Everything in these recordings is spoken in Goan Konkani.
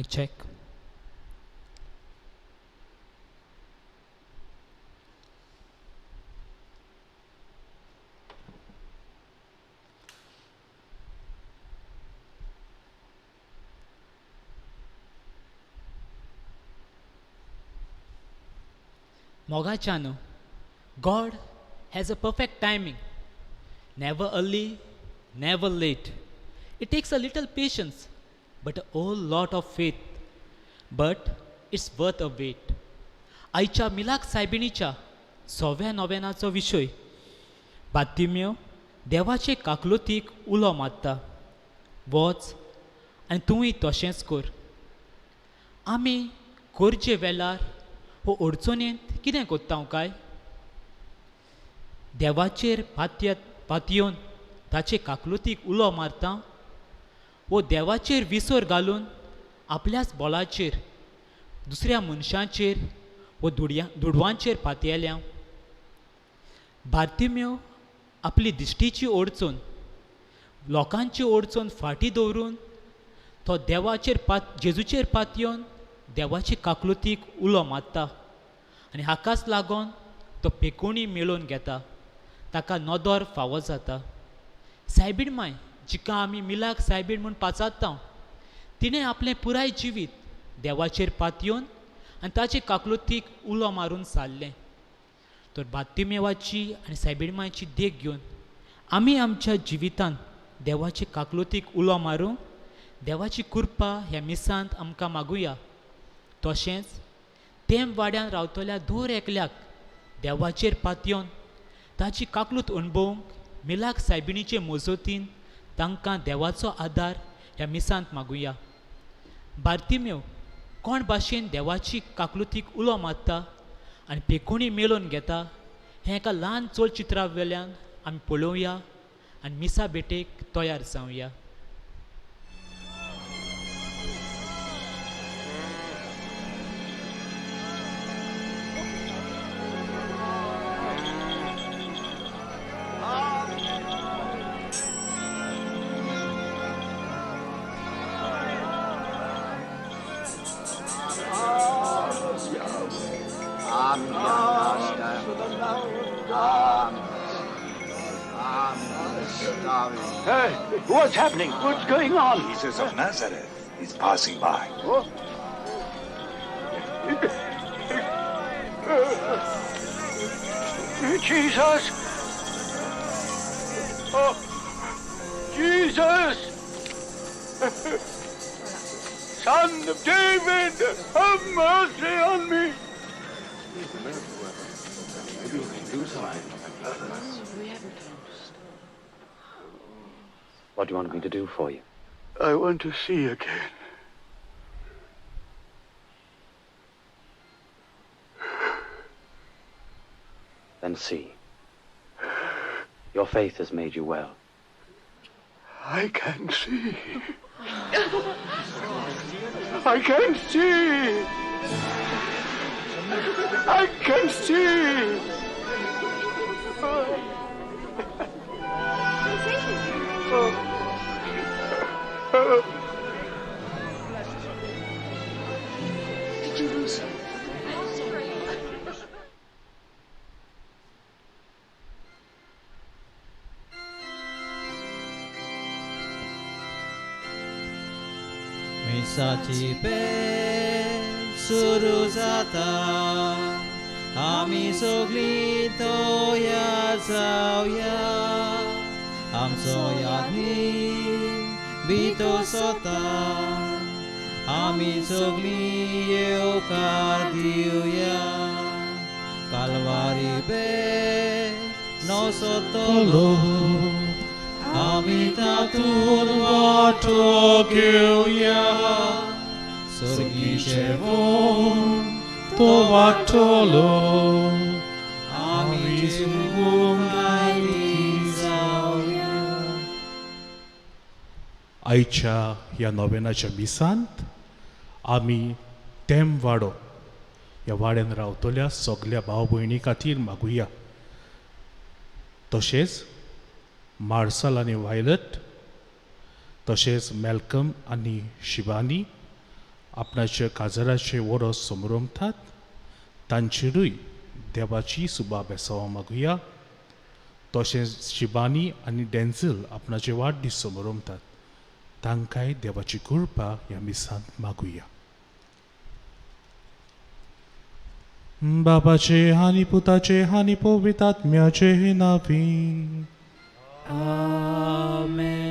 Check. मोगाच्यानो, God has a perfect timing. Never early, never late. It takes a little patience, but a whole lot of faith. But it's worth a wait. आयच्या मिलाक सायबिणीच्या सव्या नोव्यानाचो विशय बातिम्यो देवाचे काकलुतीक उलो मारता, वच आनी तुवूय तशेंच कर. आमी गरजे वेळार हो अडचणेंत कितें करता काय? देवाचेर पातयेवन ताचे काकलुतीक उलो मारता वो देवाचेर विसर घालून आपल्याच बोलाचेर, दुसऱ्या मनशांचेर वो दुडवांचेर पातयेल्या? बार्तिम्यो आपली दिश्टीची अडचण, लोकांची अडचण फाटीं दवरून तो देवाचेर जेजूचेर पातयेवन देवाचे काकलुतीक उलो मारता आनी हाकाच लागून तो पेकोणी मेळोवन घेता, ताका नदर फावो जाता. सायबीण माय, जिका आमी मिलाक सायबीण म्हूण पाचारता, तिणें आपलें पुराय जिवीत देवाचेर पातयेवन आनी ताचे काकलुतीक उलो मारून सारलें. तर बातिमेवाची आनी सायबीण मायची देख घेवन आमी आमच्या जिवितांत देवाचे काकलुतीक उलो मारूंक देवाची कृपा ह्या मिसांत आमकां मागुया. तशेंच तेम वाड्यान रावतल्या दर एकल्याक देवाचेर पातयेवन ताची काकलूत अणभवंक मिलाक सायबिणीचे मजतीन तांकां देवाचो आदार ह्या मिसांत मागुया. बार्तिम्यो कोण भाशेन देवाची काकलुतीक उलो मारता आनी पेकोणी मेळोवन घेता हें एका ल्हान चलचित्रा वेल्यान आमी पळोवया आनी मिसा भेटेक तयार जावया. Hey, what's happening? What's going on? Jesus of Nazareth is passing by. Oh. Jesus! Oh, Jesus! Son of David, have mercy on me! Maybe we can do something. What do you want me to do for you? I want to see again. Then see. Your faith has made you well. I can see. I can see. I can see. Did you lose him? मिसाची पेर सुरू जाता, आमी सगळीं तयार जावया, आमचो यादनी भितर सोता, आमी सगळीं येवकार दिवया. कालवारी बेर नसतलो, आमी तातूंत वांटो घेवया. सर्गीचे वोन तो वांटलो, आमी जिवूंक जावया. आयच्या ह्या नोवेनाच्या मिसांत आमी तेम वाडो ह्या वाड्यान रावतल्या सगल्या भाव भयणी खातीर मागुया. तशेंच मार्सल आनी वायलट, तशेंच मॅल्कम आनी शिवानी, आपणाच्या काजराचे वरस समरमतात तांचेरूय देवाची सुबा बेसांवां मागुया. तशेंच शिबानी आनी डेन्झल आपणाचे वाडदीस समरमतात तांकांय देवाची कृपा ह्या मिसांत मागुया. बाबाचे आनी पुताचे आनी पवित्र आत्म्याचे नांवी आमेन.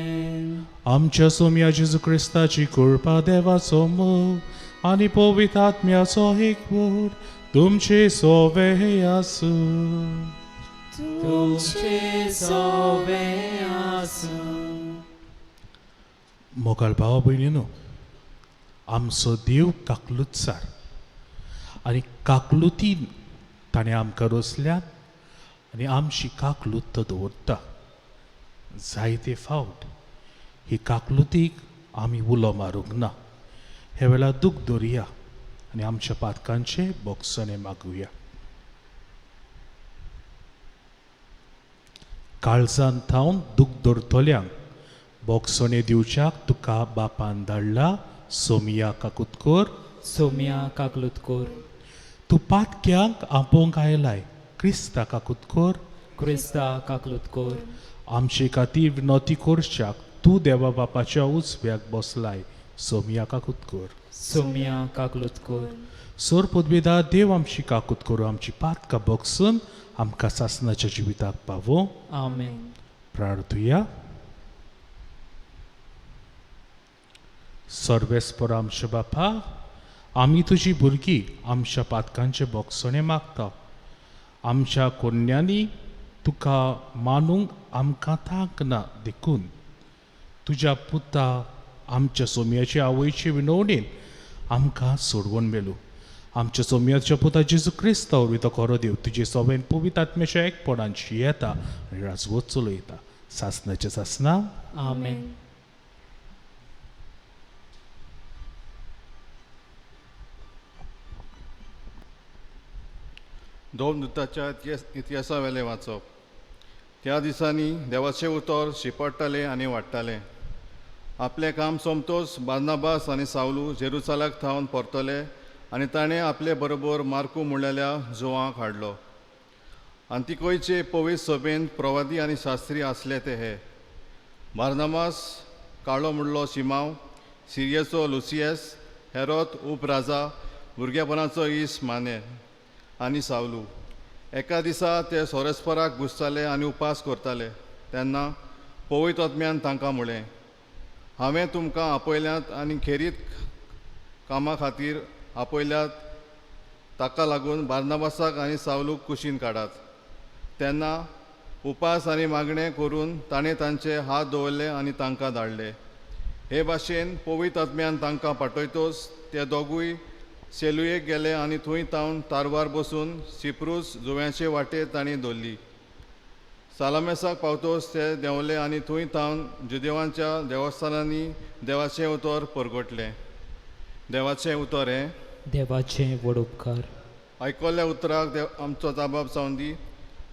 आमच्या सोम्या जेजू क्रिस्ताची कृपा, देवाचो मोग आनी पवित्र आत्म्याचो एकवट तुमचे सोवे आसूं. तुमचे सोवे आसूं. मोगाळ भावा भयणीनो, आमचो देव काकलुतसार आनी काकलुतीन ताणें आमकां रचल्यात आनी आमची काकलूत तो दवरता. जायते फावट ही काकलुतीक आमी उलो मारूंक ना. हे वेळार दूख दवरुया आनी आमच्या पातकांचे बोगसणे मागुया. काळजान थावन दूख दवरतल्यांक बोगसणे दिवच्याक तुका बापान धाडला. सोमिया काकुतकोर, सोमिया काकलुतकोर. तूं पातक्यांक आपोवंक आयलाय. क्रिस्ता काकुतकोर, क्रिस्ता काकलुतकोर. आमचे खातीर विनोती करच्याक तूं देवा बापाच्या उजव्याक बसलाय. सोमिया काकुतकोर, सोमिया काकलुतकोर. सोर पदवेदा देव आमची काकूत करूं, आमची पातकां बगसून आमकां सासणाच्या जिविताक पावो. आमेन. प्रार्थुया. सर्वेस्पर आमच्या बापा, आमी तुजी भुरगीं आमच्या पातकांचे बोगसणे मागता. आमच्या कोन्यांनी तुका मानूंक आमकां तांक ना, देखून तुज्या पुता आमच्या सोम्याचे आवयचे विनवणेन आमकां सोडवून मेलू. आमच्या सोम्याच्या पुता जेजू क्रिस्ता वरवीं तो खरो देव तुजे सोबेन पवित्र आत्म्याच्या एकपणान शियेता आनी राजवत चलयता सासणाच्या सासना. आमेन. दोन दुताच्या इतिहासा वेलें वाचप. त्या दिसांनी देवाचें उतर शिंपडटालें आनी वाडटालें. आपलें काम सोमतोच बार्नाबास आनी सावलू जेरुसालाक थावन परतले आनी ताणें आपले बरोबर मार्कू म्हणलेल्या जुवांक हाडलो. आंतिकोयचे पवित्र सभेंत प्रवादी आनी शास्त्री आसले ते हे: बार्नाबास, काळो म्हणलो शिमांव, सिरियेचो लुसियस, हेरोद उपराजा, भुरगेपणाचो इस माने आनी सावलू. एका दिसा ते सोरेस्पराक घुसताले आनी उपास करताले तेन्ना पवित्र आत्म्यान तांकां म्हळें, हांवें तुमकां आपयल्यात आनी खेरीत कामा खातीर आपयल्यात, ताका लागून बार्नाबासाक आनी सावलूक कुशीन काडात. तेन्ना उपास आनी मागणें करून ताणें तांचे हात दवरले आनी तांकां धाडले. हे भाशेन पवित्र आत्म्यान तांकां पाठयतोच ते दोगूय सेलुयेक गेले आनी थंय तावन तारवार बसून सिप्रूस जुंव्याचे वाटेर तांणी धरली. सालामेसाक पावतोच ते देंवले आनी थंय तावन जुदेवांच्या देवस्थानांनी देवाचें उतर परगटलें. देवाचें उतर हें देवाचें व्हड उपकार. आयकल्ल्या उतराक देव आमचो जाबाब जावन दी.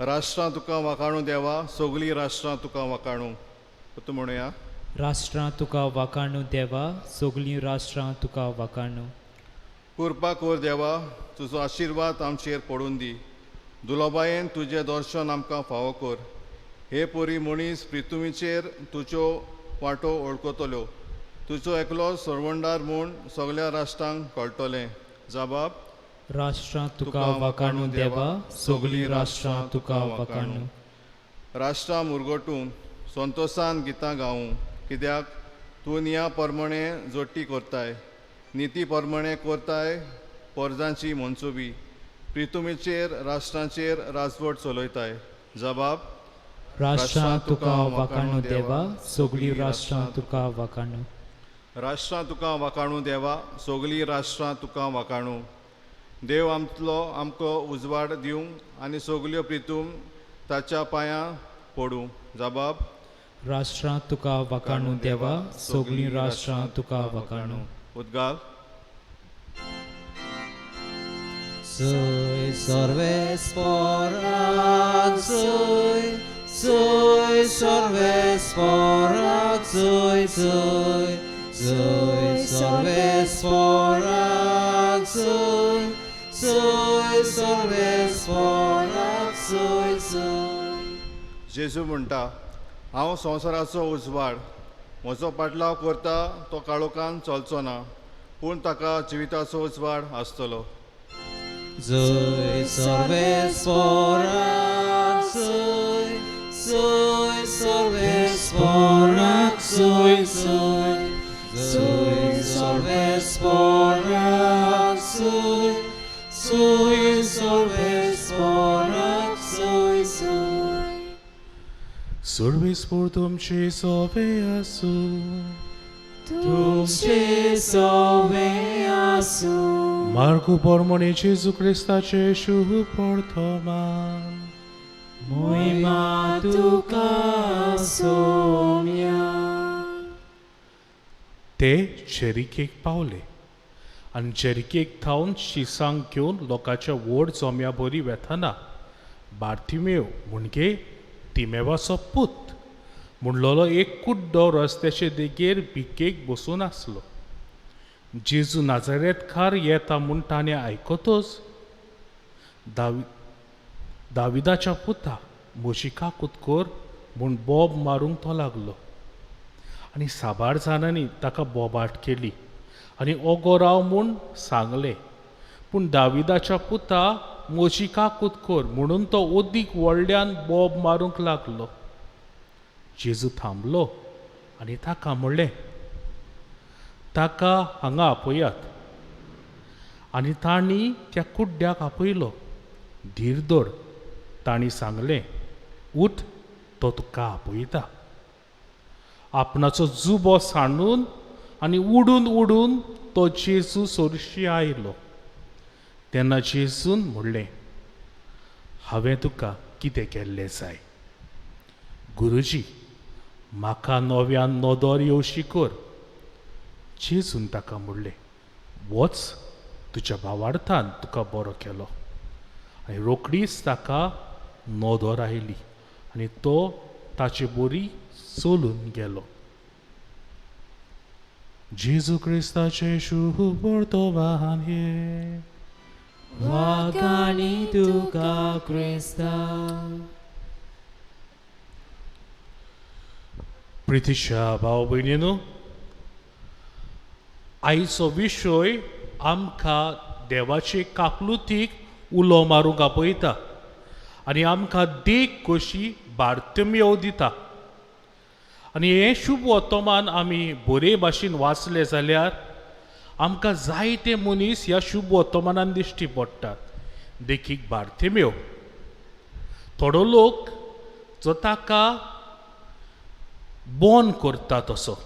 राष्ट्रां तुका वाखाणू देवा, सगळीं राष्ट्रां तुका वाखाणू. तूं म्हणुया, राष्ट्रां तुका वाखाणू देवा, सगळीं राष्ट्रां तुका वाखाणू. कृपा कर देवा, तुजो आशिर्वाद आमचेर पडून दी. दुलोबायेन तुजें दर्शन आमकां फावो कर. हे परी मनीस पृथ्वीचेर तुज्यो वाटो वळखतल्यो, तुजो एकलो सरवंडार म्हूण सगळ्या राष्ट्रांक कळटलें. जबाब, राष्ट्रां तुका वाखाणू देवा, सगळीं राष्ट्रां तुका वाखाणू. राष्ट्रां मुरगटूं संतोसान गितां गावूं, कित्याक तूं निया परमणे जोटी करताय, निती परमणे करताय पोरजांची मनसुबी, प्रितुमीचेर राष्ट्रांचेर राजवट चलयताय. जबाब, राष्ट्रां तुका वाखाणू देवा, सगळीं राष्ट्रां तुका वाखाणू. राष्ट्रां तुका वाखाणू देवा, सगळीं राष्ट्रां तुका वाखाणू. देव आमतलो आमकां उजवाड दिवं आनी सगल्यो प्रितूम ताच्या पांयां पडूं. जबाब, राष्ट्रां तुका वाखाणू देवा, सगळीं राष्ट्रां तुका वाखाणू. उद्गार, Sui सर्वेस्पराक sui, sui सर्वेस्पराक sui, sui, sui सर्वेस्पराक सर्वेस्पोराक सोय सोय सर्वेस्पोराक सोय सोय. जेजू म्हणटा, हांव संवसाराचो उजवाड, म्हजो पाटलाव करता तो काळोखान चलचो ना, पूण ताका जिविताचो उजवाड आसतलो. जय सर्वेस्पोराक सोय सोय सर्वेस्पोराक सोय सोय जय सर्वेस्पोराक सोय सोय सर्वेस्पोराक सोय सोय. सर्वेस्पोर तुमचे सोवे आसूं. तुमचे सोवे आसूं. मार्गू पोरमोणे जेजू क्रिस्ताचे शुभ वर्तमान. मोहिमा तुका सोम्या. ते जेरिकेक पावले आनी जेरिकेक थावन शिसांक घेवन लोकांच्या व्हड जम्या बरी वेताना बार्थिमेव म्हणजे तिमेवाचो पूत म्हणलोलो एक कुड्डो रस्त्याचे देगेर भिकेक बसून आसलो. जेजू नाजारेतकार येता म्हूण ताणें आयकतच दाविदाच्या पुता म्हजी काकूत कर म्हूण बोब मारूंक तो लागलो. आनी साबार जाणांनी ताका बोबाट केली आनी ओगो राव म्हूण सांगलें, पूण दाविदाच्या पुता म्हजी काकूत कर म्हणून तो अदीक व्हडल्यान बोब मारूंक लागलो. जेजू थांबलो आनी ताका म्हणलें, ताका हांगा आपयात. आनी तांणी त्या कुड्ड्याक आपयलो. धीर धर, तांणी सांगलें, उठ, तो तुका आपयता. आपणाचो जुबो सांडून आनी उडून उडून तो जेजू सोरशी आयलो. तेन्ना जेजून म्हणलें, हांवें तुका कितें केल्लें जाय? गुरुजी, म्हाका नव्यान नदर येवशी कर. जेजून ताका म्हणलें, वच, तुज्या भावार्थान तुका बरो केलो. आनी रोखडीच ताका नदर आयली आनी तो ताचे बोरी चलून गेलो. जेजू क्रिस्ताचे शुभ वर्तमान हें. वाखाणी तुका क्रिस्ता. प्रितीच्या भाव भयणीनो, आयचो विशय आमकां देवाचे काकलुतीक उलो मारूंक आपयता आनी आमकां देख कशी बार्तम्यो दिता. आनी हें शुभ वर्तमान आमी बरे भाशेन वाचलें जाल्यार आमकां जायते मनीस ह्या शुभ वर्तमानान दिश्टी पडटात. देखीक बार्थिम्यो, थोडो लोक जो ताका बोन करता तसो,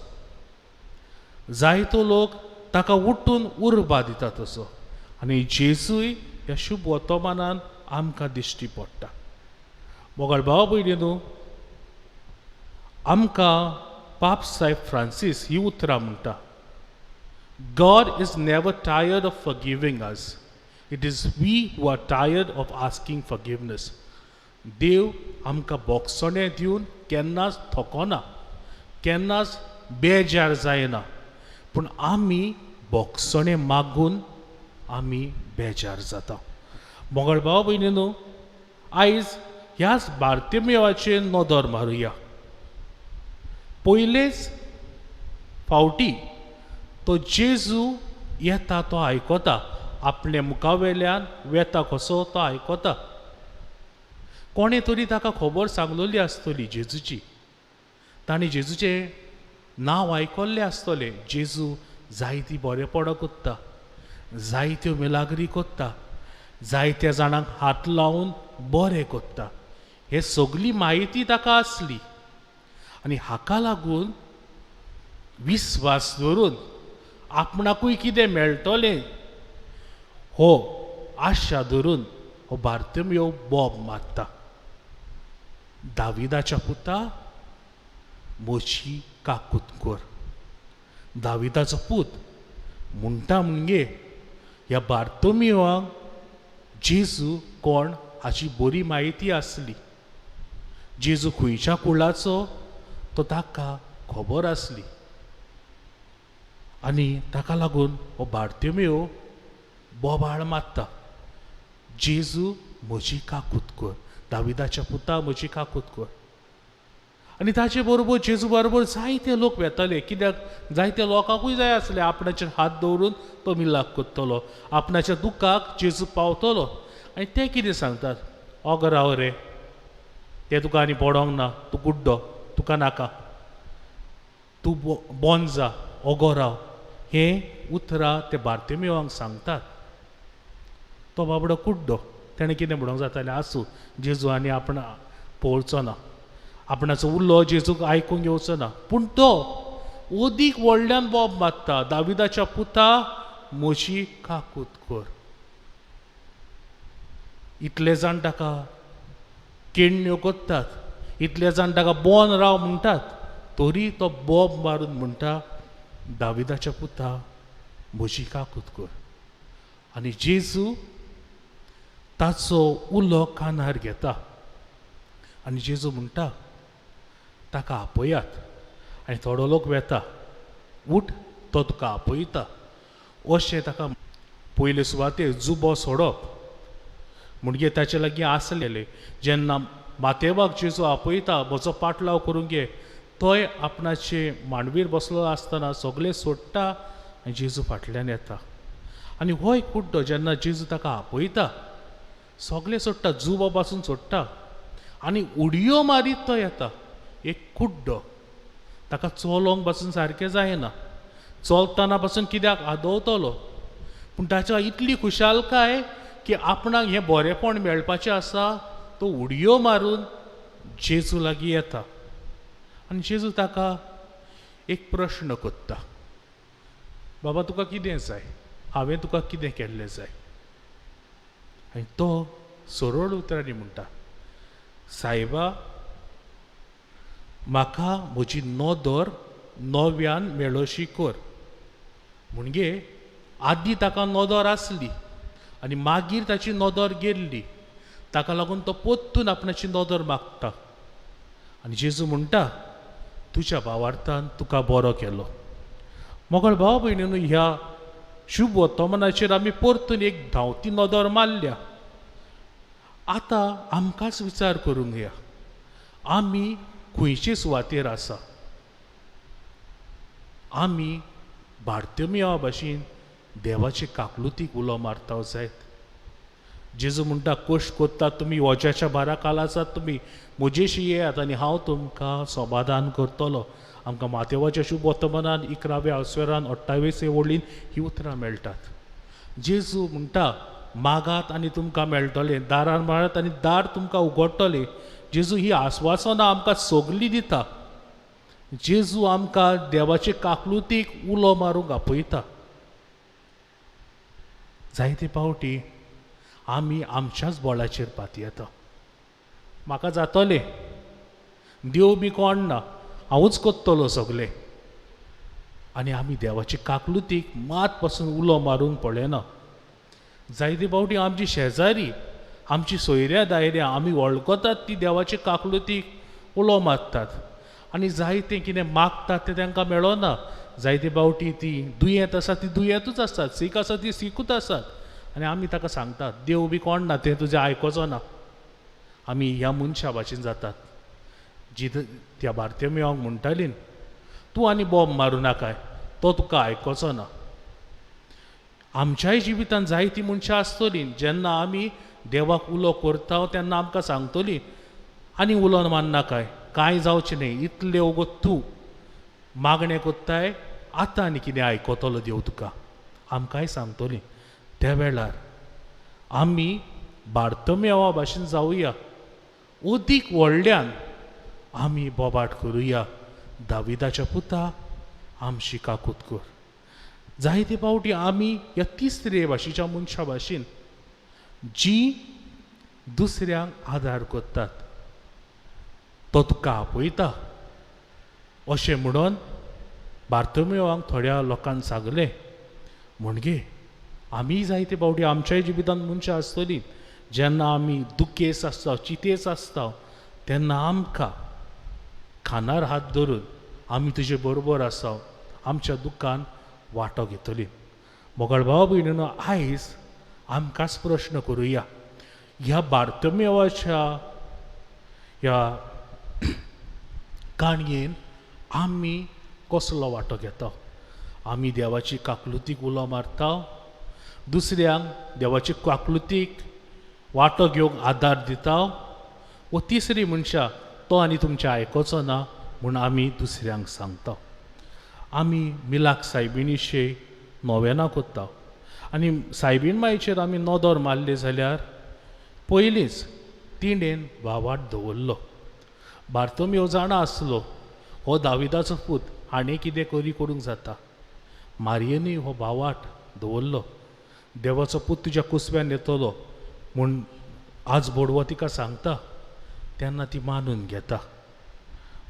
जायतो लोक ताका उठून उर्बा दिता तसो, आनी जेजूय ह्या शुभ वर्तमानान आमकां दिश्टी पडटा. मोगाळ भाव भयणी न्हू, आमकां पाप साहेब फ्रांसीस ही उतरां म्हणटा, God is never tired of forgiving us. It is we who are tired of asking forgiveness. देव आमकां बोगसणें दिवन केन्नाच थकोना, केन्नाच बेजार जायना, पूण आमी बोगसणें मागून आमी बेजार जाता. मोगाळ भाव भयणी न्हू, आयज ह्याच बार्तिमेवाचेर नदर मारुया. पयलेच फावटी तो जेजू येता तो आयकता, आपल्या मुखावेल्यान वेता कसो तो आयकता. कोणें तरी ताका खबर सांगलेली आसतली जेजूची, ताणें जेजूचें नांव आयकल्लें आसतलें. जेजू जायती बरेपणां कोत्ता, जायत्यो मिलाग्री कोत्ता, जायत्या जाणांक हात लावन बरें कोत्ता, हे सगली म्हायती ताका आसली. आनी हाका लागून विस्वास दवरून आपणाकूय कितें मेळटलें हो आशा धरून हो बार्तमियो बोब मारता, दाविदाच्या पुता म्हजी काकूत कर. दाविदाचो पूत म्हणटा म्हणजे ह्या बार्तमियोक जेजू कोण हाची बरी म्हायती आसली. जेजू खंयच्या कुळाचो तो ताका खबर आसली. आनी ताका लागून हो बार्तिमेव बोबाळ मारता, जेजू म्हजी काकूत कर, दाविदाच्या पुता म्हजी काकूत कर. आनी ताचे बरोबर जेजू बरोबर जायते लोक वेताले, कित्याक जायते लोकांकूय जाय आसले आपणाचेर हात दवरून तो मिलाक करतलो, आपणाच्या दुख्खाक जेजू पावतलो. आनी ते कितें सांगतात, ओगो राव रे, ते तुका आनी पडोंक ना, तूं गुड्डो, तुका नाका, तूं बोन जा, ओगो राव. हें उतरां ते बार्तिमेवांक सांगतात. तो बाबडो कुड्डो, तेणें कितें म्हणूंक जातालें, आसूं जेजू आनी आपण पळोवचो ना, आपणाचो उलो जेजूक आयकूंक येवचो ना. पूण तो ओदीक व्हडल्यान बोब मारता, दाविदाच्या पुता म्हजी काकूत कर. इतले जाण ताका केण्ण्यो करतात, इतले जाण ताका बोन राव म्हणटात, तरी तो बोब मारून म्हणटा, दाविदाच्या पुता म्हजी काकूत कर. आनी जेजू ताचो उलो कानार घेता आनी जेजू म्हणटा ताका आपयात. आनी थोडो लोक वेता, उठ तो तुका आपयता अशें ताका पयले सुवातेर जुबो सोडप म्हणजे ताचे लागीं आसलेले. जेन्ना मातेवाक जेजू आपयता म्हजो पाटलाव करूंक घे, तोय आपणाचे मांडवीर बसलो आसतना सगळें सोडटा आनी जेजू फाटल्यान येता. आनी हो एक कुड्डो जेन्ना जेजू ताका आपयता सगळें सोडटा, जुबो पासून सोडटा आनी उडयो मारीत तो येता. एक कुड्डो, ताका चलोवंक पासून सारकें जायना, चलतना पासून कित्याक आदवतलो, पूण ताच्या इतली खुशालकाय की आपणाक हें बरेंपण मेळपाचें आसा, तो उडयो मारून जेजू लागीं येता आनी जेजू ताका एक प्रश्न करता, बाबा तुका कितें जाय, हांवें तुका कितें केल्लें जाय? आनी तो सरळ उतरांनी म्हणटा, सायबा म्हाका म्हजी नदर नव्यान मेळोशी कर. म्हणजे आदीं ताका नदर आसली आनी मागीर ताची नदर गेल्ली, ताका लागून तो परतून आपणाची नदर मागता. आनी जेजू म्हणटा तुज्या भावार्थान तुका बरो केलो. मोगळ भाव भयणीनू, ह्या शुभ वर्तमानाचेर आमी परतून एक धांवती नदर मारल्या. आतां आमकांच विचार करूंक या, आमी खंयचे सुवातेर आसा? आमी बार्तिमेवा भाशेन देवाचे काकलुतीक उलो मारता जायत. जेजू म्हणटा कश्ट करतात तुमी, वज्याच्या भारा खाला आसात तुमी, म्हजेशी येयात आनी हांव तुमकां समाधान करतलो. आमकां मातेवाच्या शुभ वर्तमानान 11व्या आस्वेरान 28 वळीन ही उतरां मेळटात. जेजू म्हणटा मागात आनी तुमकां मेळटलें, दारार मारात आनी दार तुमकां उगडटलें. जेजू ही आस्वासनां आमकां सगलीं दिता. जेजू आमकां देवाचे काकलुतीक उलो मारूंक आपयता. जायते पावटी आमी आमच्याच बळाचेर पातयेता, म्हाका जातलें, देव बी कोण ना, हांवूच करतलो सगलें. आनी आमी देवाचे काकलुतीक मात पासून उलो मारूंक पळयना. जायते पावटी आमची शेजारी, आमची सोयऱ्या दायऱ्या आमी वळखतात ती देवाचे काकलुतीक उलो मारतात आनी जायतें कितें मागतात तें तांकां मेळना. जायते पावटी ती दुयेंत आसा ती दुयेंतूच आसतात, सीक आसा ती सिकूच आसात आनी आमी ताका सांगतात देव बी कोण ना, तें तुजें आयकोचो ना. आमी ह्या मनशा भाशेन जातात जी त्या बार्तिमेवाक म्हणटाली, तूं आनी बोब मारूं नाकाय, तो तुका आयकोचो ना. आमच्याय जिवितांत जायतीं मनशां आसतलीं जेन्ना आमी देवाक उलो करता तेन्ना आमकां सांगतली आनी उलो मारनाकाय, कांय जावचें न्ही, इतलें वगत तूं मागणें करताय, आतां आनी कितें आयकतलो देव तुका, आमकांय सांगतली. त्या वेळार आमी बार्तिमेवा भाशेन जावया, अदीक व्हडल्यान आमी बोबाट करुया, दाविदाच्या पुता आमची काकूत कर. जायते पावटी आमी ह्या तिसरे भाशेच्या मनशा भाशेन जी दुसऱ्यांक आदार करतात, तो तुका आपयता अशें म्हणून बार्तिमेवाक थोड्या लोकांक सांगलें. म्हणजे आमी जायते पावटी आमच्याय जिवितांत मनशां आसतलीं जेन्ना आमी दुखेस्त आसता, चिंतेस्त आसता, तेन्ना आमकां खांदार हात धरून आमी तुजे बरोबर आसा, आमच्या दुख्खान वांटो घेतली. मोगाळ भाव भयणीनो, आयज आमकांच प्रश्न करुया, ह्या बार्तोमेवाच्या ह्या काणयेन आमी कसलो वांटो घेता? आमी देवाची काकलुतीक उलो मारता, दुसऱ्यांक देवाची काकलुतीक वांटो घेवंक आदार दिता, वो तिसरी मनशां तो आनी तुमचें आयकोचो ना म्हूण आमी दुसऱ्यांक सांगता. आमी मिलाक सायबिणीशे नोवेनां करता आनी सायबीण मायचेर आमी नदर मारली जाल्यार पयलींच तिणेन भावाट दवरलो. बार्तोमेव जाणा आसलो हो दाविदाचो पूत, हाणें कितें करी करूंक जाता. मारयेनूय हो भावाट दवरलो, देवाचो पूत तुज्या कुसव्यान येतलो म्हूण आज बोडवो तिका सांगता तेन्ना ती मानून घेता.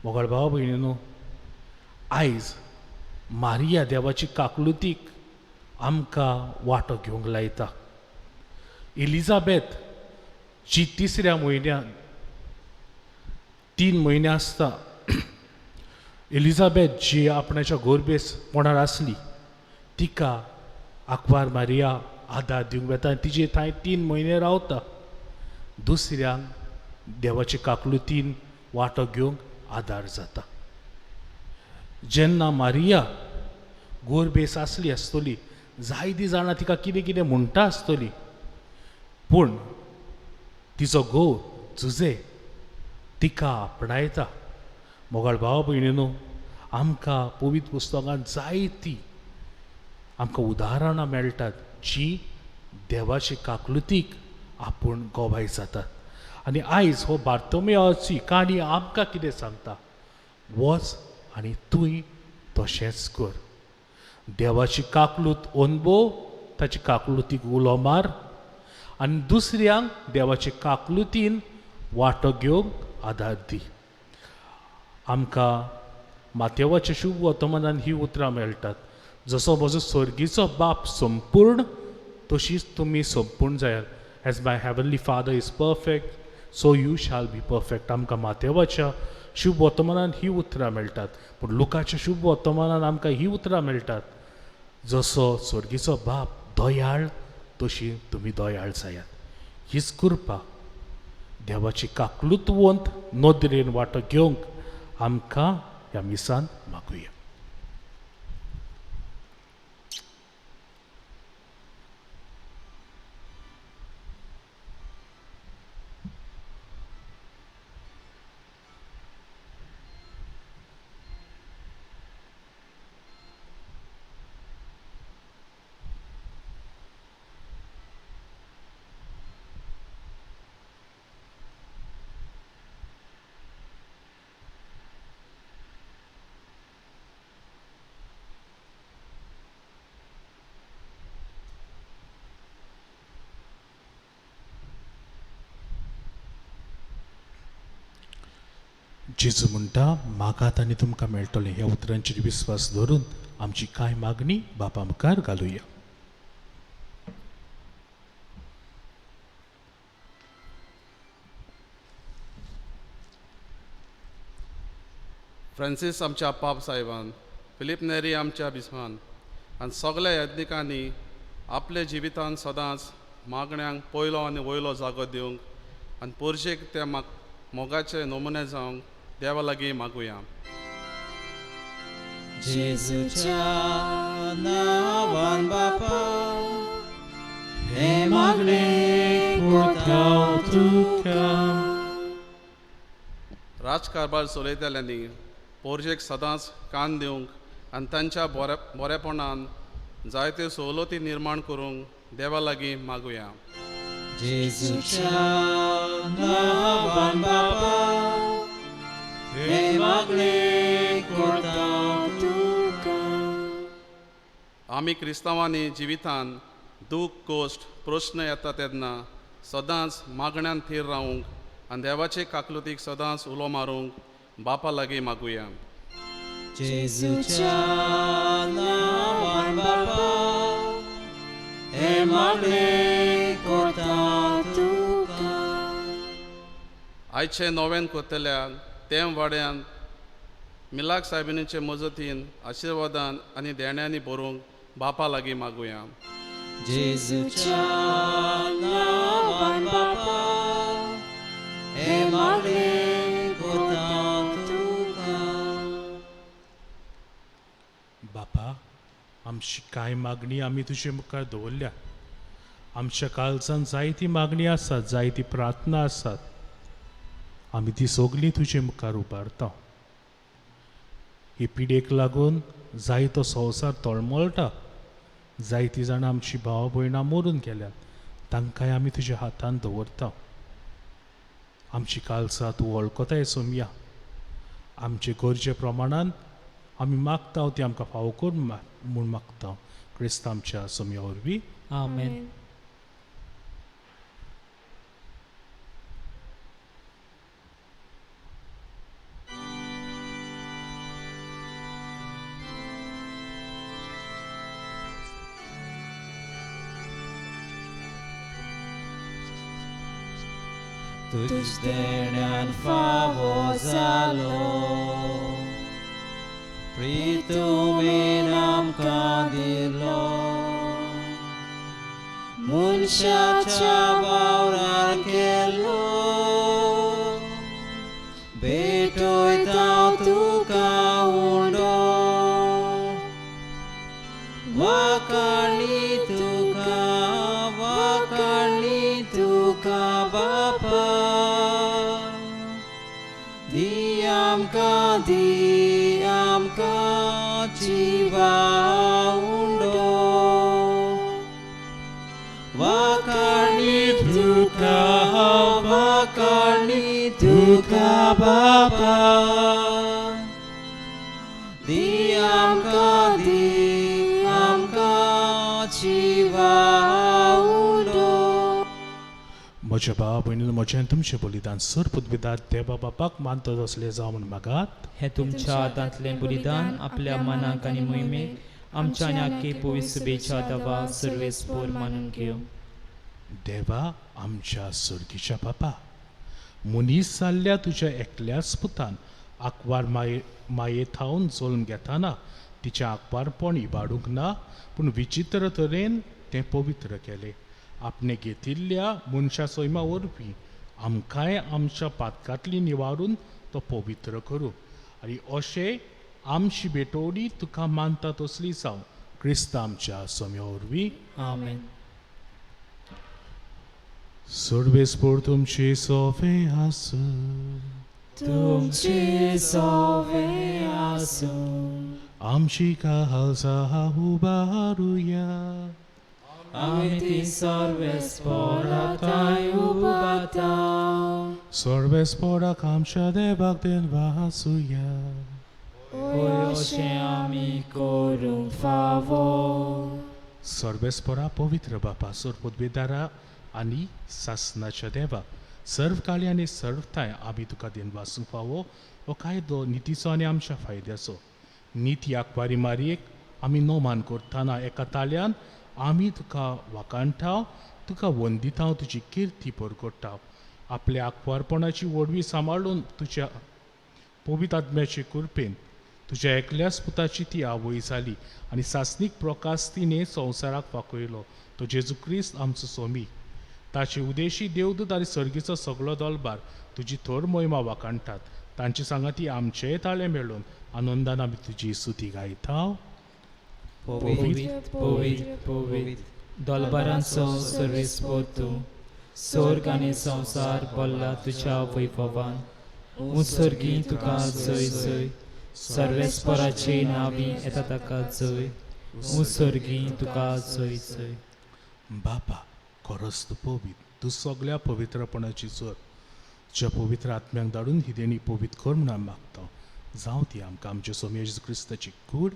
मोगाळ भाव भयणीनो, आयज मारिया देवाची काकलुतीक आमकां वांटो घेवंक लायता. एलिजाबेथ जी तिसऱ्या म्हयन्यान 3 म्हयने आसता एलिजाबेथ जी आपणाच्या गोरबेस पोणार आसली तिका आंकवार मारिया आदार दिवंक वेता आनी तिजे थंय 3 म्हयने रावता. दुसऱ्यांक देवाचे काकलुतीन वांटो घेवंक आदार जाता. जेन्ना मारिया गोरबेस आसली आसतली, जायतीं जाणां तिका कितें कितें म्हणटा आसतली, पूण तिचो घोव जुजे तिका आपणायता. मोगाळ भाव भयणीनो, आमकां पवित्र पुस्तकांत जायतीं आमकां उदाहरणां मेळटात जी देवाचे काकलुतीक आपूण गोवाय जातात. आनी आयज हो बार्तोमेवाची काणी आमकां कितें सांगता, वच आनी तूंय तशेंच कर. देवाची काकलूत अनभव, ताची काकलुतीक उलो मार आनी दुसऱ्यांक देवाचे काकलुतीन वांटो घेवंक आदार दी. आमकां मातेवाच्या शुभ वर्तमानान ही उतरां मेळटात, जसो म्हजो स्वर्गीचो बाप संपूर्ण तशीच तुमी संपूर्ण जायात. As my heavenly father is perfect so you shall be perfect. आमकां मातेवाच्या शुभ वर्तमानान ही उतरां मेळटात, पूण लुकाच्या शुभ वर्तमानान आमकां ही उतरां मेळटात, जसो स्वर्गीचो बाप दयाळ तशी तुमी दयाळ जायात. हीच कृपा देवाची काकलुतवंत नदरेन वांटो घेवंक आमकां ह्या मिसान मागुया. जेजू म्हणटा, मागात आनी तुमकां मेळटलें. ह्या उतरांचेर विस्वास धरून आमची कांय मागणी बापा मुखार घालुया. फ्रांसीस आमच्या पाप साहेबान, फिलीप नेरी आमच्या बिस्मान आनी सगल्या यज्ञिकांनी आपल्या जिवितान सदांच मागण्यांक पयलो आनी वयलो जागो दिवंक आनी पोरशेक त्या मोगाचे नमुने जावंक देवा लागीं मागुया. जेजूच्या नांवान बापा हे मागणें करता तुका. राजकारभार चलयतल्यांनी पोरजेक सदांच कान दिवंक आनी तांच्या बरेपणान जायत्यो सवलती निर्माण करूंक देवा लागीं मागुया. जेजूच्या नांवान बापा हे मागणें करता तुका. आमी क्रिस्तांवांनी जिवितान दूख, कोश्ट, प्रश्न येता तेन्ना सदांच मागण्यान थीर रावूंक आनी देवाचे काकलुतीक सदांच उलो मारूंक बापा लागीं मागुया. जेजूच्या नांवान बापा हे मागणें करता तुका. आयचे नोवेन करतल्या तेम वाड्यान मिलाक सायबिणीचे मजतीन आशिर्वादान आनी देण्यांनी भरूंक बापा लागीं मागुया. जेजूच्या नांवान बापा हे मागणें कोता तुका. बापा, आमची कांय मागणी आमी तुजे मुखार दवरल्या. आमच्या काळजान जायती मागणी आसात, जायती प्रार्थना आसात. आमी ती सगळीं तुजे मुखार उबारता. ही पिडेक लागून जायतो संवसार तळमळटा. जायतीं जाणां आमची भाव भयणां मरून गेल्यात, तांकांय आमी तुज्या हातान दवरता. आमची काळजां तूं वळखताय सोमया. आमचे गरजे प्रमाणान आमी मागता ती आमकां फावो कर म्हूण मागता. क्रिस्त आमच्या सोमया वरवीं. आमेन. तुज देण्यान फावो जालो प्रितुमेन आमकां दिलो मनशाच्या वावरार केलो भेटयता तुका उंडो वाकाणी तुका वाकाणी तुका बापा दी आमकां जिवा उंडो वाकाणी तुका बापा दी आमकां जिवा उंडो. म्हज्या भावा भयणीन म्हजें तुमचें बलिदान सर पुतबिदार देवा बापाक मानता तसलें जावं म्हूण मागात. हें तुमच्या हातांतलें बलिदान आपल्या मनाक आनी मोहिमेक आमच्या आनी आख्खे पवित्र सुबेच्या देवा सर्वेस्पोर मानून घेवं. देवा आमच्या सर्गीच्या बापा, मनीस जाल्ल्या तुज्या एकल्याच पुतान आंकवार माये थावन जल्म घेताना तिचें आंकवारपण इबाडूंक ना, पूण विचित्र तरेन तें पवित्र केलें. आपणे घेतिल्ल्या मनशा सैमा वरवीं आमकांय आमच्या पातकांतली निवारून तो पवित्र करूं आनी अशें आमची भेटवणी तुका मानता तसली जावं. क्रिस्त आमच्या सोम्या वरवीं. आमेन. सर्वेस्पोर तुमचे सोवे आसूं. तुमचे सोवे आसूं. आमची काळजां उबारुया. आमी ती सर्वेस्पोराताय उबाता. सर्वेस्पोराक आमच्या देवाक देनवासुया. होय अशें आमी करूंक फावो. सर्वेस्पोरा पवित्र बापा, सरपदवेदारा आनी सासनाच्या देवा, सर्व काळी आनी सर्व ठांय आमी तुका देनवासूंक फावो हो कायदो नितीचो आनी आमच्या फायद्याचो. निती आंकवारी मारयेक आमी नोमान करतना एका ताळ्यान आमी तुका वाखाणटाव, तुका वंदिताव, तुजी किर्ती परगटाव. आपल्या आंकवारपणाची व्हडवी सांबाळून तुज्या पवित्र आत्म्याचे कृपेन तुज्या एकल्याच पुताची ती आवय जाली आनी सासणीक प्रकाश तिणें संवसाराक वाकयलो. तो जेजू क्रिस्त आमचो सोमी. ताचे उदेशी देवदूत आनी सर्गीचो सगळो दलबार तुजी थोर मोहिमा वाखाणटात. तांचे सांगाती आमचेय ताळे मेळून आनंदान आमी तुजी स्तुती गायता. पवित्र पवित्र पवित्र दलबारांचो सर्वेस्पोर तूं, स्वर्ग आनी संवसार भरला तुज्या वैभवान. उत्सर्गी तुका जय जय, सर्वेस्पराचे नावी येता ताका जय. उत्सर्गी तुका जय जय. बापा, खरोच तूं पवित्र, तूं सगळ्या पवित्रपणाची जोर. तुज्या पवित्र आत्म्याक धाडून ही देणी पवित्र कर म्हूण आमी मागता. जावं ती आमकां आमच्या सोमया जेजू क्रिस्ताची कूड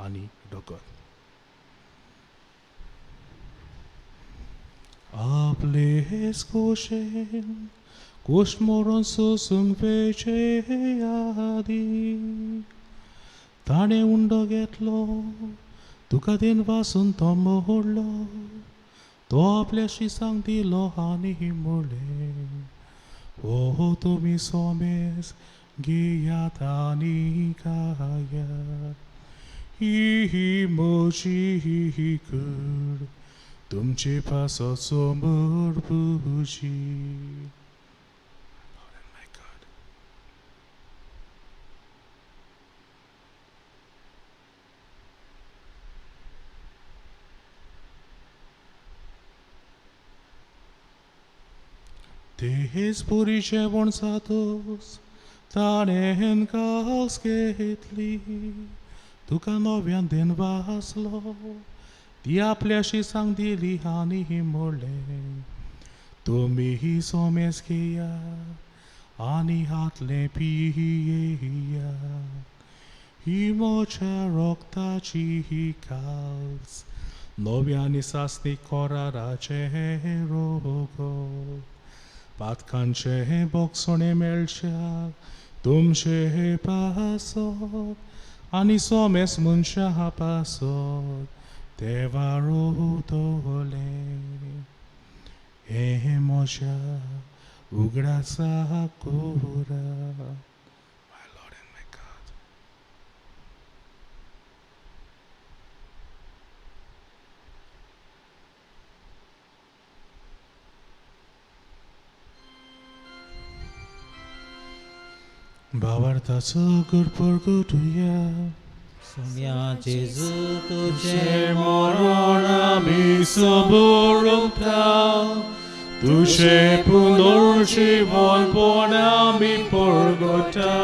आनी डोकर. आपले खोशेन कोश मोरोन सोसूंक वेचे आदी ताणें उंडो घेतलो, तुका then वासून तो मोडलो, तो आपल्या शिसांक दिलो आनी म्हणलें, ओ तुमी सोमेस घेयात आनी खायात, ही म्हजी कूड तुमचे पासत समर्पुची. तेच पुरी जेवण जातोच ताणें कास घेतली, तुका नव्यान देन वाचलो, ती आपल्याशी सांग दिली आनी म्हणलें, तुमी सोमेस घेयात आनी हातलें पियेयात, ही म्हज्या रोगताची ही कास नव्या सासनी कराराचें रोगत, पातकांचें बोगसणें मेळच्याक तुमचे पासत आनी सोमेस मनशां पासत देवा रोवतलें. हें म्हज्या उगडासा कोरा. My Lord and my God. भावार्थाचो गुरपुरगुटुया. Saumya जेजू तुजें मरण आमी सबोरता, तुजें पुनर्जीवनपण आमी परगटा,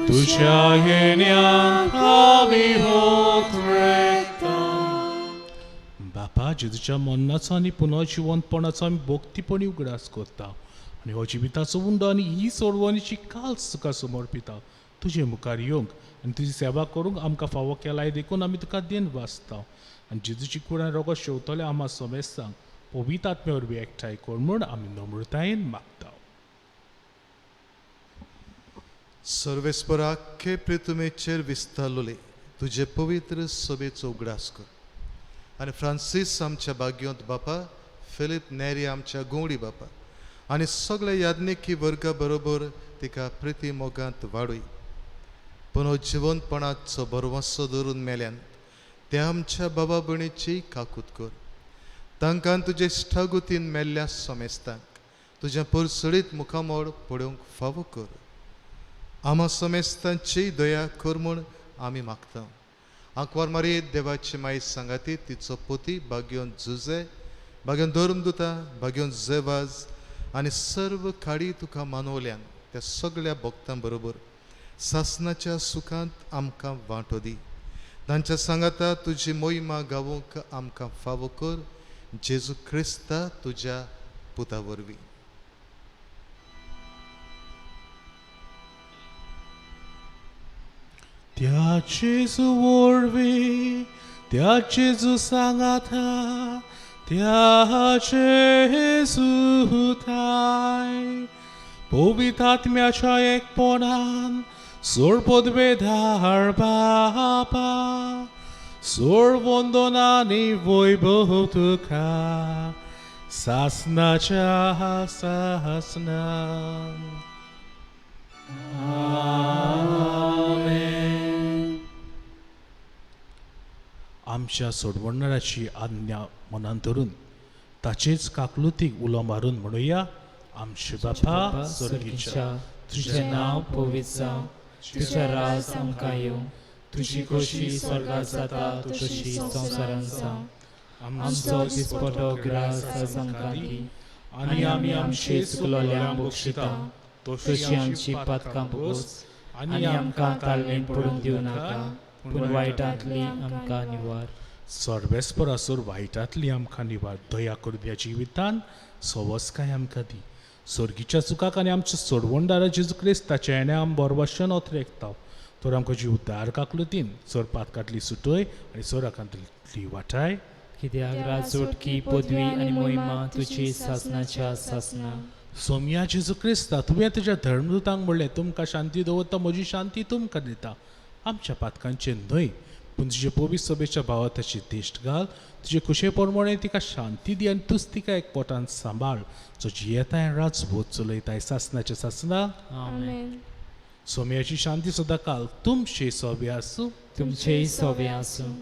तुज्या येण्याक आमी होतरेता. बापा, जेजूच्या मरणाचो आनी पुनर्जिवंतपणाचो आमी भक्तीपणी उगडास करता आनी हो जिविताचो उंडो आनी ही सोडवणीची काल्स तुका समर्पिता. तुजे मुखार येवंक आनी तुजी सेवा करूंक आमकां फावो केलाय देखून आमी तुका देन वाचता. आनी जेजूची कुडान रोगो शेवतले आमा समेस्तांक पवित्र आत्मे वरवीं एकठांय कर म्हूण आमी नम्रतायेन मागता. सर्वेस्पर आख्खे पृथ्वीचेर विस्तारलोले तुजे पवित्र सभेचो उगडास कर आनी फ्रांसीस आमच्या भाग्योंत बापा, फिलीप नेरी आमच्या गोंवडी बापा आनी सगळ्या याज्ञिकी वर्गा बरोबर तिका प्रिती मोगांत वाडय. पुनः जिवंतपणाचो भरवंसो धरून मेल्यान त्या आमच्या बाबा भयणीची काकूत कर. तांकां तुजे इश्टागुतीन मेल्ल्या समेस्तांक तुजें परसळीत मुखामळ पळोवंक फावो कर. आमा समेस्तांची दया कर म्हूण आमी मागता. आंकवार मारयेत देवाची माई सांगाती तिचो पोती भाग्योन जुजे, भाग्योन धर्मदुता, भाग्योन जेवाज आनी सर्व खाडी तुका मानवल्यान त्या सगळ्या भक्तां बरोबर सासनाच्या सुखांत आमकां वांटो दी. तांच्या सांगाता तुजी मोहिमा गावोंक आमकां फावो कर, जेजू क्रिस्ता तुज्या पुता वरवीं. त्या जेजू वरवीं, त्या जेजू सांगाता, त्या जेजू थाय पवित्र आत्म्याच्या एकपणान सोडपदवेधार बापा, सोडवंदनानी वैभव तुका सासनाच्या सासनान. आमेन. आमच्या सोडवणाराची आज्ञा मनान धरून ताचेच काकलुतीक उलो मारून म्हणुया, आमचे बापा स्वर्गीच्या, तुजें नांव पवित्र जावं, तुजें राज आमकां येवं, तुजी खोशी स्वर्गात जाता तशी संवसारांत जावं. आमचो दिसपटो ग्रास आज आमकां दी आनी आमी आमचे चुकलोल्यांक बक्षिता तशी आमची पातकां बोस आनी आमकां तालमेन पडून दिवं नाका, पूण वायटांतली आमकां निवार. सर्वेस्परासोर वायटांतली आमकां निवार. दया करून ह्या जिवितान सवसकाय आमकां दी. स्वर्गीच्या सुखाक आनी आमच्या सोडवणदारा जेजू क्रिस्ताच्या येण्या आम बरवशन ओतरेकता. तर आमकां जी उद्धार काकलुतीन सोर पातकांतली सुटय आनी सोराकांतली वाटाय. कित्याक राजवटकी पदवी आनी मोहिमा तुजी सासनाच्या सासना. सोम्या जेजू क्रिस्ता, तुवें तुज्या धर्मदूतांक म्हणलें, तुमकां शांती दवरता, म्हजी शांती तुमकां दिता. आमच्या पातकांचेर न्हय पूण तुजे पवित्र सभेच्या भावाताची दिश्ट घाल, तुजे खुशे प्रमाणे तिका शांती दी आनी तूच तिका एकवटान सांबाळ, जो जियेताय राजभोज चलयताय सासनाचे सासना. आमेन. सोम्याची शांती सदांकाल तुमचे सोबे आसूं, तुमचेय सोबे आसूं.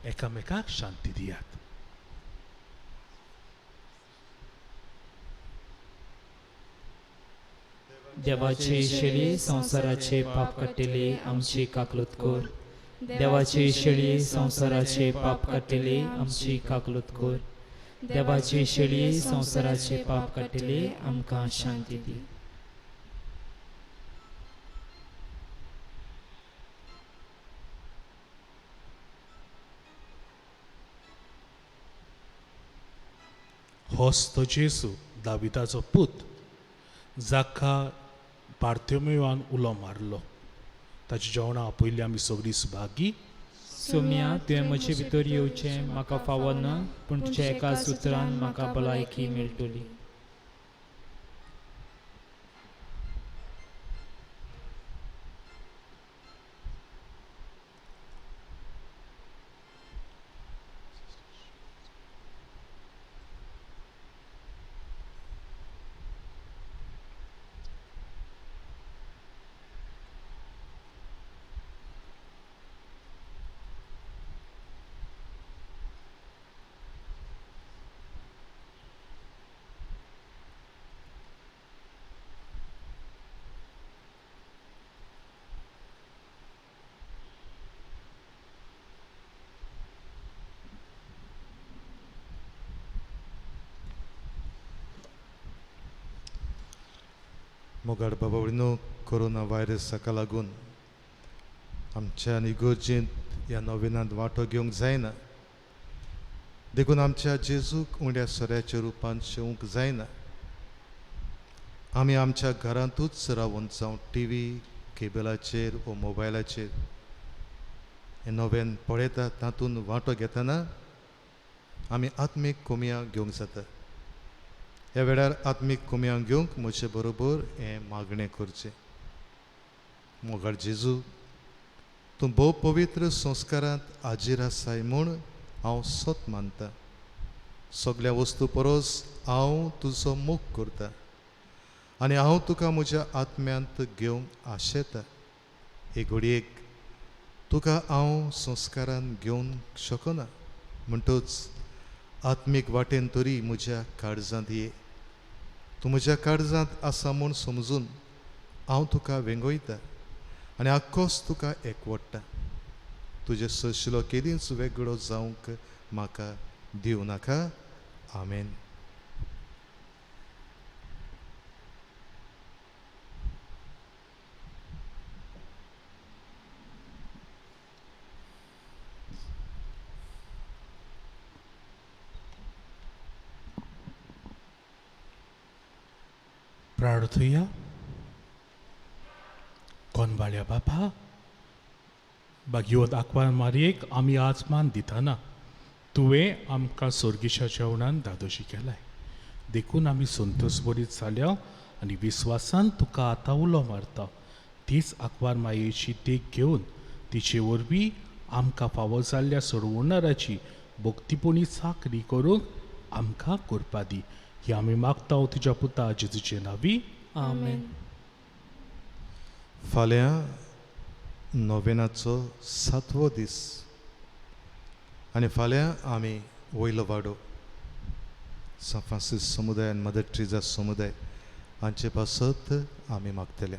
एकामेकाक शांती दियात. देवाची शेळी संवसाराचे पाप काडटली आमची काकलूत कर. देवाची शेळी संवसाराचे पाप काडटली आमची काकलूत कर. देवाची शेळी संवसाराचे पाप काडटली आमकां शांती दी. होच तो जेजू, दाविदाचो पूत, जाका बार्तोमेवान उलो मारलो. ताच्या जेवणा आपयल्ली आमी सगळीं सुभागी. सोम्या, तुवें म्हजे भितर येवचें म्हाका फावो ना, पूण तुज्या एका सुत्रान म्हाका भलायकी मेळटली. मोगाड बाबा, कोरोना व्हायरसाका लागून आमच्या इगर्जेंत ह्या नोवेनांत वांटो घेवंक जायना, देखून आमच्या जेजूक उण्या सोऱ्याच्या रुपान शेवंक जायना. आमी आमच्या घरांतूच रावन जावं टी व्ही केबलाचेर वो मोबायलाचेर हें नोवेन पळयता, तातूंत वांटो घेतना आमी आत्मीक कोमया घेवंक जाता. ह्या वेळार आत्मीक कोमयां घेवंक म्हजे बरोबर हें मागणें करचें. मोगाळ जेजू, तूं भोव पवित्र संस्कारांत हाजीर आसाय म्हूण हांव सत मानता. सगल्या वस्तू परस हांव तुजो मोग करता आनी हांव तुका म्हज्या आत्म्यांत घेवंक आशेता. हे घडयेक तुका हांव संस्कारान घेवंक शकना, म्हणटच आत्मीक वाटेन तरी म्हज्या काळजांत ये. तूं म्हज्या काळजांत आसा म्हूण समजून हांव तुका वेंगयता आनी आक्कोस तुका एकवडटा. तुजे सरशिलो केदींच वेगळो जावंक म्हाका दिवं नाका. आमेन. प्रार्थुया. कोनवाल्या बापा, बागयोत आकवान मारयेक आमी आज मान दिताना तुवें आमकां सोर्गीच्या जेवणान धादोशी केलाय, देखून आमी संतोश बरीत जाल्या आनी विस्वासान तुका आतां उलो मारता. तीच आकवार मायेची देख घेवन तिचे वरवीं आमकां फावो जाल्ल्या सोडवणाराची भक्तीपणी चाकरी करूंक आमकां करपा दी. ही आमी मागता तुज्या पुता जेजूचे नांवी. आमेन. फाल्यां नोवेनाचो सातवो दीस आनी फाल्यां आमी वयलो वाडो सान फ्रांसीस समुदाय आनी मदर ट्रिजा समुदाय हांचे पासत आमी मागतले.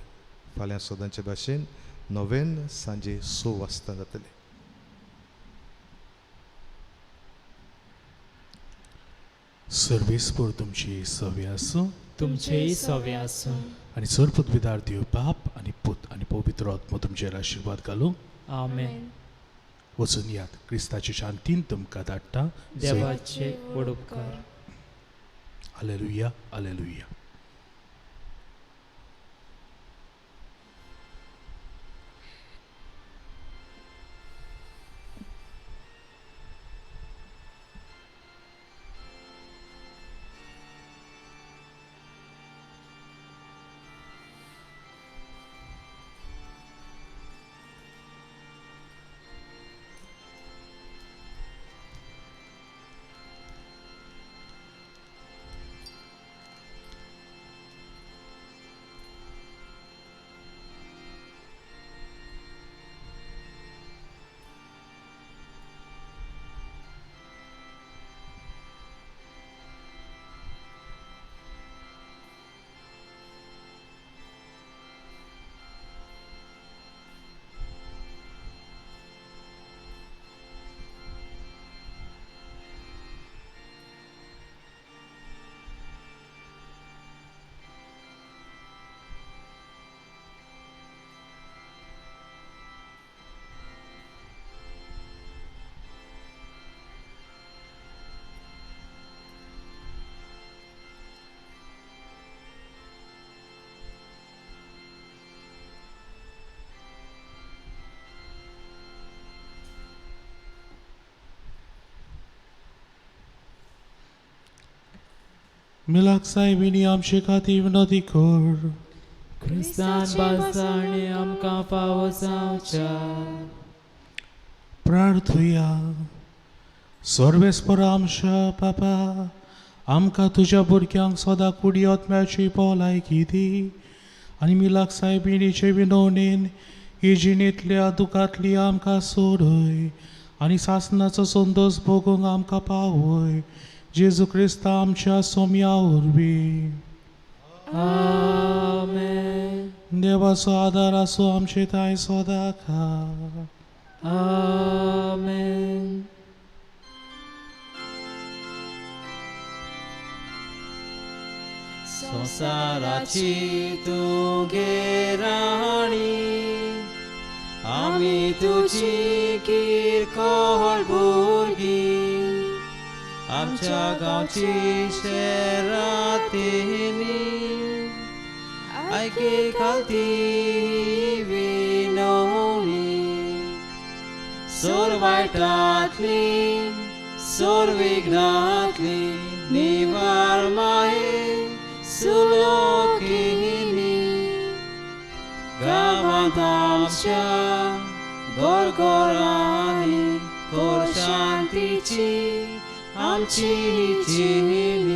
फाल्यां सदांचे भाशेन नोवेन सांजे 6 वाजता जातलें. सर्वेस्पर तुमची सवे आसूं, तुमचेय सवे आसूं. आनी सर्वपदवीदार देव बाप आनी पूत आनी पवित्र आत्मो तुमचेर आशिर्वाद घालूं. आमेन. वचून यात, क्रिस्ताचे शांतीन तुमकां धाडटा. देवाचे व्हड उपकार. Hallelujah, hallelujah. मिलाक सायबिणी आमचे खातीर विनोदी कर. क्रिस्तान बासाणी आमकां फावो जावच्या. प्रार्थुया. सर्वेस्पर आमच्या बापा, आमकां तुज्या भुरग्यांक सदां कुडयत मेळची भलायकी दी आनी मिलाक सायबिणीचे विनवणेन ही जिणेंतल्या दुखांतली आमकां सोडय आनी सासणाचो संतोश भोगूंक आमकां पावय. जेजू क्रिस्ता आमच्या सोम्या वरवीं. आमेन. देवाचो आदार आसूं आमचे थांय सदांकाळ. आमेन. संवसाराची तूं गे राणी, आमी तुजी किरकोळ भुरगीं, आमच्या गांवची शेरातिनी आयकी खालती विनवणी. सोर वायटांतली सोर विघ्नांतली निवार माये सुलोकिनी. गांवांत आमच्या घरघरांनी कर शांतीची आमची जिणी.